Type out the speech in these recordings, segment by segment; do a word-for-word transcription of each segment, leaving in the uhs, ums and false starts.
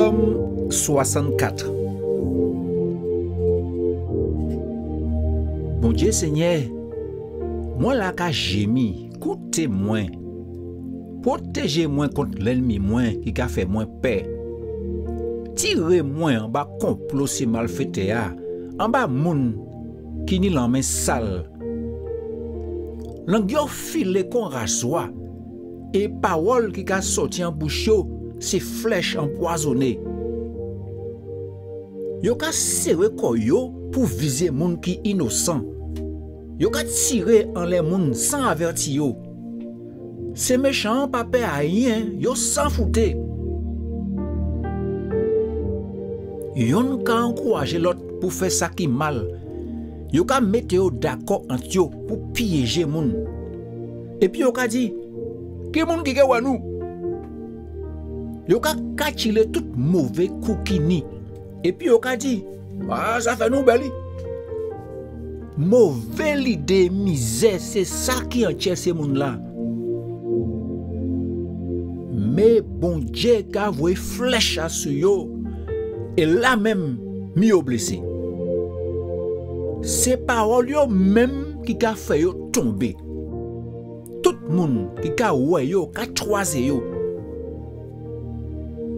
Sòm swasannkat. Bondié Senyè, mwen la ka jémi, kouté mwen. Pwotéjé mwen kont lènmi mwen ki ka fè mwen pè. Tiré mwen anba konplo sé malfétè-a, anba moun ki ni lanmen sal. Lang yo filé kon razwa, é pawòl ki ka sòti an bouch yo sé flèch anpwazonné. Yo ka séré kò yo pou vizé moun ki inosan. Yo ka tiré anlè moun san avèti yo. Sé méchan-an pa pè ayen, yo sanfouté. Yonn ka ankourajé lòt pou fè sa ki mal. Yo ka mété yo dakò ant yo pou pyéjé moun. Épi yo ka di, ki moun ki ké wè nou? Yo ka katjilé tout mové kou ki ni. Épi yo ka di, a, sa fè nou bèl wi. Mové lidé, mizè, sé sa ki an tjè sé moun-la. Mé Bondié ka voyé flèch asou yo, é la menm mi yo blésé. Sé pawòl yo menm ki ka fè yo tonbé. Tout moun ki ka wè yo ka twazé yo.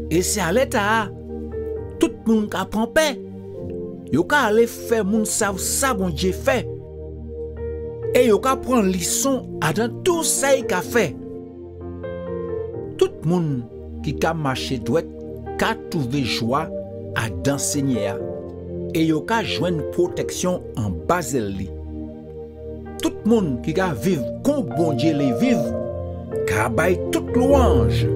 É sé alè-tala, tout moun ka pran pè. Yo ka alé fè moun sav sa Bondié fè. É yo ka pran lison adan tou sa i ka fè. Tout moun ki ka maché dwèt ka twouvé jwa adan Senyè-a, é yo ka jwenn pwotèksyon anba zèl li. Tout moun ki ka viv kon Bondié lé viv ka bay tout lwanj.